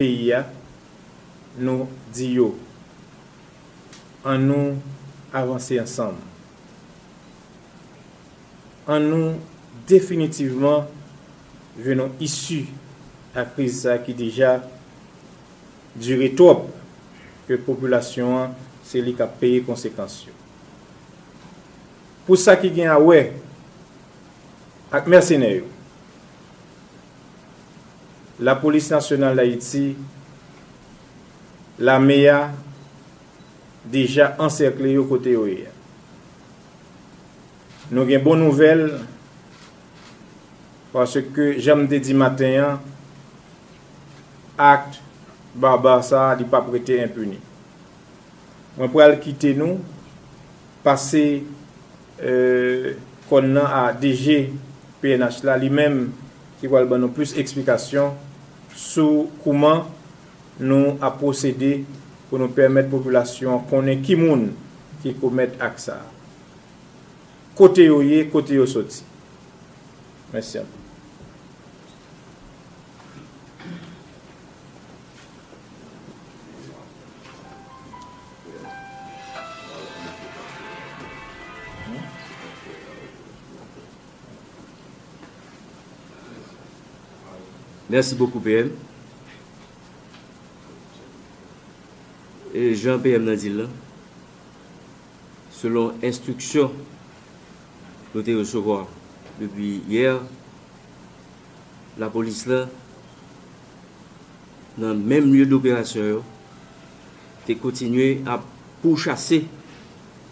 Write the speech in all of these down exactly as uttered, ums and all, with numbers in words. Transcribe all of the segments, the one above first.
peyi a, nou di yo, annou avanse ansanm. Annou definitivman jwenn yon isi a kriz sa ki deja dire twòp, ke popilasyon an se li k ap peye konsekans yo. Pou sa ki gen a wè ak mèsenè yo, Lapolis Nasyonal Dayiti, lame a, deja ansèkle yo kote yo ye a. Nou gen bon nouvèl, paske, jan m te di maten an, ak baba sa a, li p ap rete enpini. Mwen pral kite nou pase, euh, kòn nan a D G P N H la, li menm ki pral ban nou plis eksplikasyon sou kouman nou ap pwosede pou nou pèmèt popilasyon an konnen ki moun ki komèt ak sa a. Kote yo ye, kote yo soti. Mèsi anpil. Mèsi bokou, P M. E jan P M nan di l lan, selon enstriksyon nou te resevwa depi yè, lapolis la, nan menm lye doperasyon yo, te kontinye ap pouchase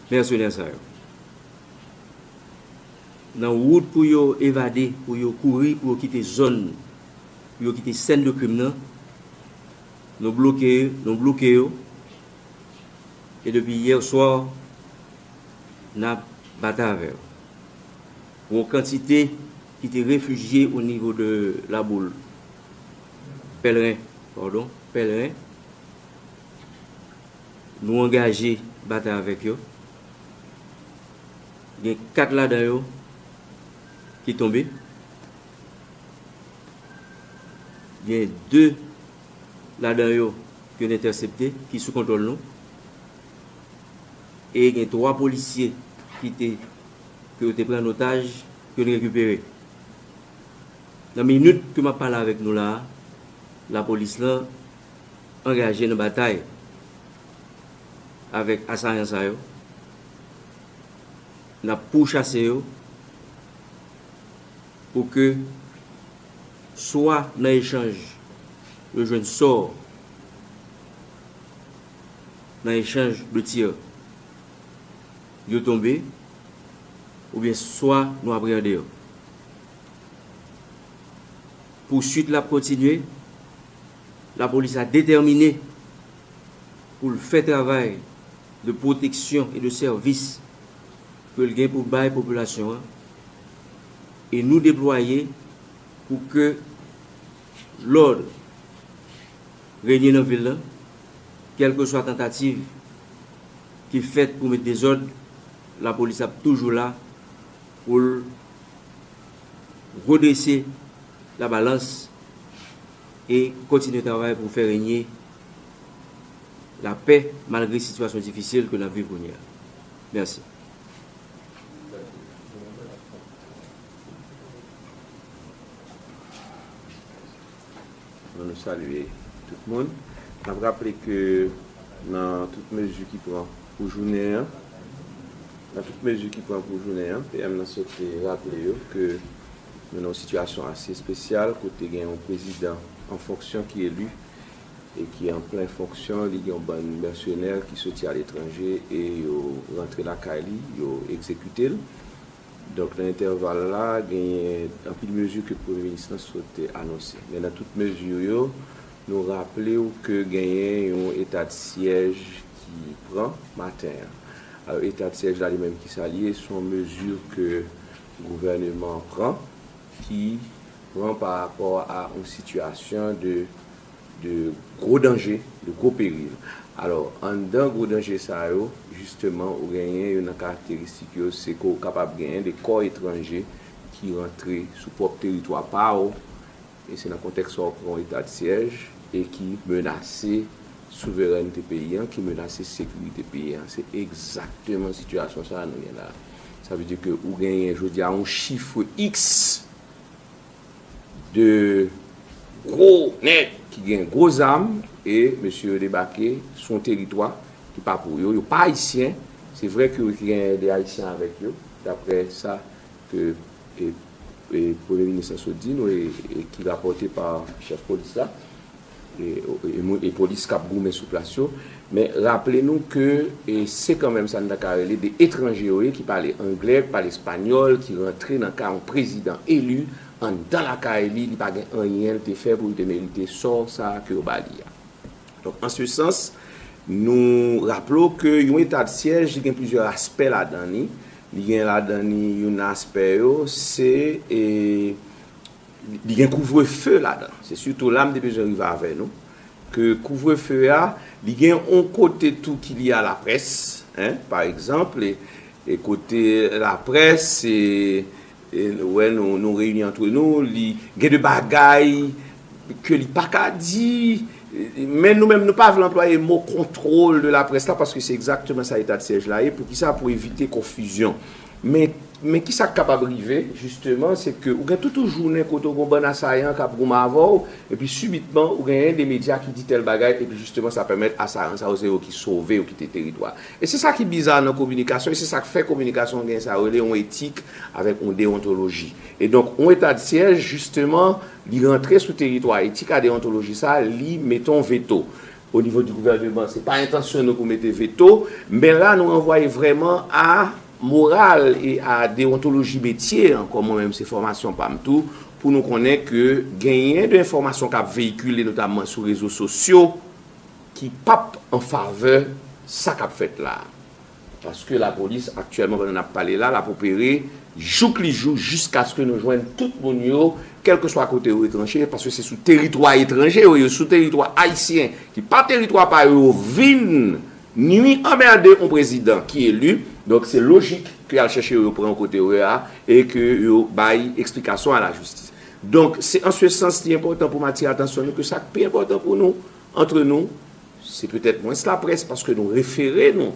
mèsenè sa yo. Nan wout pou yo evade, pou yo kouri, pou yo kite zòn, pou yo kite sèn de krim nan, nou bloke, nou bloke yo. E depi yè swa, n ap batay avè yo. Pou yon kantite ki te refijye o nivo de Laboul, Pèlren, padon, Pèlren, nou angaje batay avèk yo. Gen kat ladan yo ki tonbe. Gen de ladan yo ke n entèsepte, ki sou kontwòl nou. E gen twa polisye ki te, ke yo te pran an otaj, ke n rekipere. Nan minit ke m ap pale avèk nou la a, lapolis lan angaje nan batay avèk asayan sa yo. N ap pouchase yo pou ke swa nan echanj yo jwenn sò nan echanj de tir, yo tonbe, oubyen swa nou apreyande yo. Pouswit la ap kontinye. Lapolis la detèmine pou l fè travay de pwoteksyon e de sèvis ke l gen pou bay popilasyon an. E nou deplwaye pou ke lòd renye nan vil lan, kèlkeswa tantativ ki fèt pou met dezòd, lapolis ap toujou la pou l redrese labalans e kontinye travay pou fè renye lapè malgre sitiyasyon difisil ke n ap viv kounye a. Mèsi. Bon, nou salye tout moun. N ap raple ke nan tout mezi ki pran pou jounen an, nan tout mezi ki pran pou jounen an, P M nan swete raple yo ke nou nan yon sitiyasyon ase espesyal kote gen yon prezidan an fonksyon ki eli e ki an plen fonksyon, li gen yon bann mèsenè ki soti aletranje e yo rantre lakay li, yo egzekite l. Donk, nan entèval la, genyen anpil mezi ke Premye Minis lan swete anonse. Men nan tout mezi yo, nou raple w ke genyen yon eta de syèj ki pran maten an. Alò, eta de syèj la, li menm, ki sa l ye? Se yon mezi ke gouvèneman an pran, ki pran pa rapò a yon sitiyasyon de de gwo danje, de gwo peril. Alò, anndan gwo danje sa yo, jisteman, ou genyen youn nan karakteristik yo, se ke w kapab genyen de kò etranje ki rantre sou pwòp teritwa pa w, e se nan kontèks sa w pran yon eta de syèj, e ki menase souverènte peyi an, ki menase sekirite peyi an. Se egzakteman sitiyasyon sa a nou gen la. Sa vle di ke ou genyen jodi a yon chif X de gwo nèg ki gen gwo zam e mesye yo debake sou yon teritwa ki pa pou yo. Yo pa ayisyen. Se vre ke yo genyen de ayisyen avèk yo, daprè sa ke e, e, Premye Minis lan sot di nou e, e ki rapòte pa chèf polis la e, e, e polis k ap goumen sou plas yo. Men raple nou ke e, se kanmenm sa n ta ka rele de etranje yo ye ki pale anglè, ki pale espanyòl, ki rantre nan ka yon prezidan eli anndan lakay li, li pa gen anyen l te fè pou l te merite sò sa a ke yo ba li a. Donk, an se sans, nou raple w ke yon eta de syèj, li gen plizyè aspè ladan li. Li gen ladan li youn nan aspè yo, se e, li gen kouvrefe ladan. Se sitou la m te bezwen rive avè nou. Ke kouvrefe a, li gen yon kote tou ki lye a laprès, en, pa egzanp, e, e kote laprès, e, e, wè, nou, nou reyini antre nou, li gen de bagay ke li pa ka di, men nou menm nou pa vle anplwaye mo kontwòl de laprès la, paske se egzakteman sa eta de syèj la ye. Poukisa? Pou evite konfizyon. Men, men kisa k kapab rive, jisteman, se ke ou gen tout yon jounen kote ou gen yon bann asayan k ap goumen avè w, epi sibitman ou genyen de medya ki di tèl bagay, epi jisteman sa pèmèt asayan sa yo se yo ki sove, yo kite teritwa. E se sa ki biza nan kominikasyon, e se sa k fè kominikasyon gen sa yo rele yon etik avèk yon deyontoloji. E donk, yon eta de syèj, jisteman, li rantre sou teritwa etik a deyontoloji sa, li mete yon veto. O nivo di gouvèneman, se pa entansyon nou pou mete veto, men la nou ranvwaye vrèman a moral e a deyontoloji metye an, kòm mwen menm se fòmasyon pa m tou, pou nou konnen ke genyen de enfòmasyon k ap veyikile, notamman sou rezo sosyo, ki p ap an favè sa k ap fèt la a. Paske lapolis, aktyèlman, pandan n ap pale la, l ap opere jouk li jou, jiskaske nou jwenn tout moun yo, kèlkeswa kote yo etranje, paske se sou teritwa etranje yo, yo sou teritwa ayisyen, ki pa teritwa pa yo, yo vin nwi, anmède yon prezidan ki eli. Donk, se lojik ke y al chèche yo, yo pran yo kote yo ye a, e ke yo bay eksplikasyon a lajistis. Donk, se an se sans li enpòtan pou m atire atansyon nou ke sa k pi enpòtan pou nou, antre nou, se petèt mwens laprès, paske nou refere nou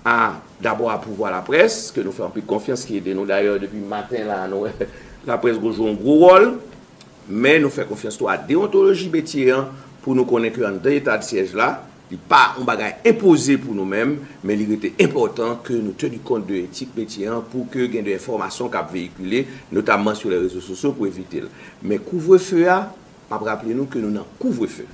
a, dabò a pouvwa laprès, ke nou fè anpil konfyans, ki ede nou dayè depi maten la, nou wè laprès gwo jwe yon gwo wòl, men nou fè konfyans tou a deyontoloji metye an pou nou konnen ke anndan eta de syèj la, li pa yon bagay enpoze pou nou menm, men li rete enpòtan ke nou teni kont de etik metye an pou ke gen de enfòmasyon k ap veyikile, notamman sou lè rezo sosyo pou evite l. Men kouvrefe a, m ap raple nou ke nou nan kouvrefe.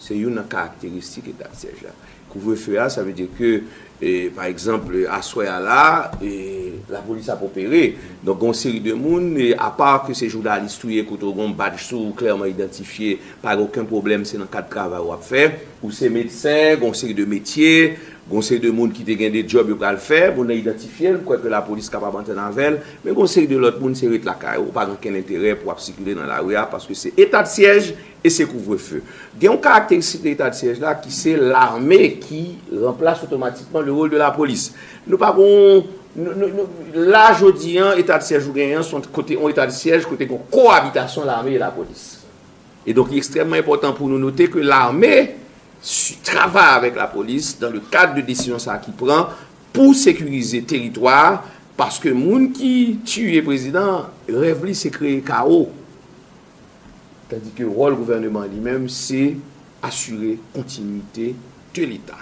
Se youn nan karakteristik eta de syèj la. Kouvrefe a, sa vle di ke, e, pa egzanp, aswè a la, e, lapolis ap opere. Donk, gon seri de moun, e, apa ke se jounalis ou ye, kote w gon badj sou ou, klèman idantifye, pa gen okenn pwoblèm, se nan kad travay w ap fè. Ou se medsen, gon seri de metye, gon seri de moun ki te gen de djòb yo pral fè, moun nan idantifye l, m kwè ke lapolis kapab antann avè l, men gon seri de lòt moun, se ret lakay ou, ou pa gen okenn enterè pou w ap sikile nan lari a, paske se eta de syèj, e se kouvrefe. Gen yon karakteristik de eta de syèj la ki se lame ki ranplase otomatikman le wòl de lapolis. Nou pa gon, nou, nou, nou, la jodi an, eta de syèj ou genyen an, se yon kote, yon eta de syèj kote gen kowabitasyon lame e lapolis. E donk, li ekstrèmman enpòtan pou nou note ke lame si, travay avèk lapolis dans le cadre de desizyon sa ki pran pou sekirize teritwa a, paske moun ki tiye prezidan an, rèv li se kreye kawo. Tandis que wòl gouvèneman an li menm, se asire kontinite de Leta.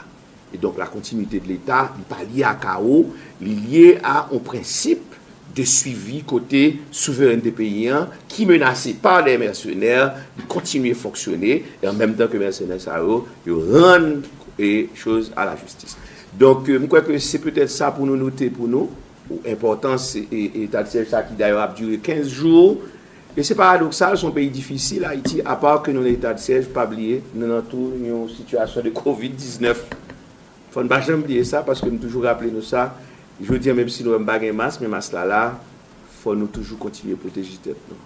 E donk, la kontinite de Leta, li pa lye a kawo, li lye a yon prensip de swivi kote souverènte peyi an, ki menase pa de mèsenè, li kontinye fonksyone, e an menm tan ke mèsenè sa yo, yo rann e choz a lajistis. Donk, euh, m kwè ke se petèt sa pou nou note pou nou, ou enpòtans e, e eta de syèj sa ki dayè ap dire kenz jou. E se paradoksal, se yon peyi difisil, Ayiti, apa ke nou nan eta de syèj, pa bliye, nou nan tou yon sitiyasyon de kovid diznèf. Fò n pa janm bliye sa, paske m toujou raple nou sa. Jodi a, menm si nou wè m pa gen mas, men mas la la, fò nou toujou kontinye pwoteje tèt nou.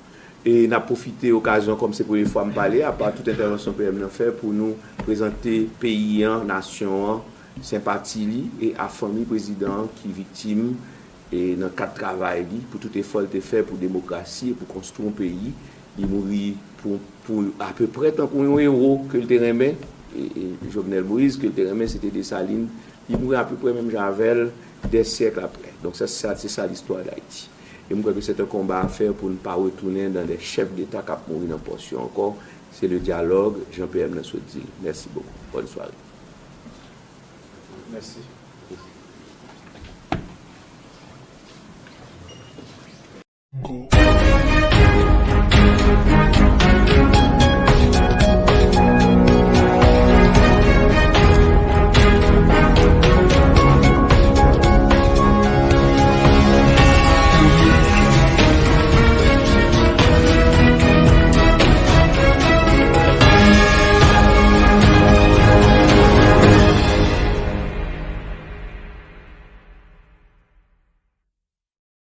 E n ap pwofite okazyon, kòm se premye fwa m pale, apa tout entèvansyon P M nan fè, pou nou prezante peyi an, nasyon an, senpati li e a fanmi prezidan an ki viktim e nan kad travay li, pou tout efò l te fè pou demokrasi e pou konstwi yon peyi. Li mouri pou, pou apeprè tankou yon ewo ke l te renmen, e, e Jovenel Moïse, ke l te renmen, se te Desalin. Li mouri apeprè menm jan avè l, dè syèk aprè. Donk, sa, sa, se sa listwa Dayiti. E m kwè ke c'est un combat à faire pou n pa retounen dans des chefs d'État k ap mouri nan pòs yo ankò. Se le dialogue, Jean P M nan sot di l. Mèsi bokou. Bòn sware. Mèsi.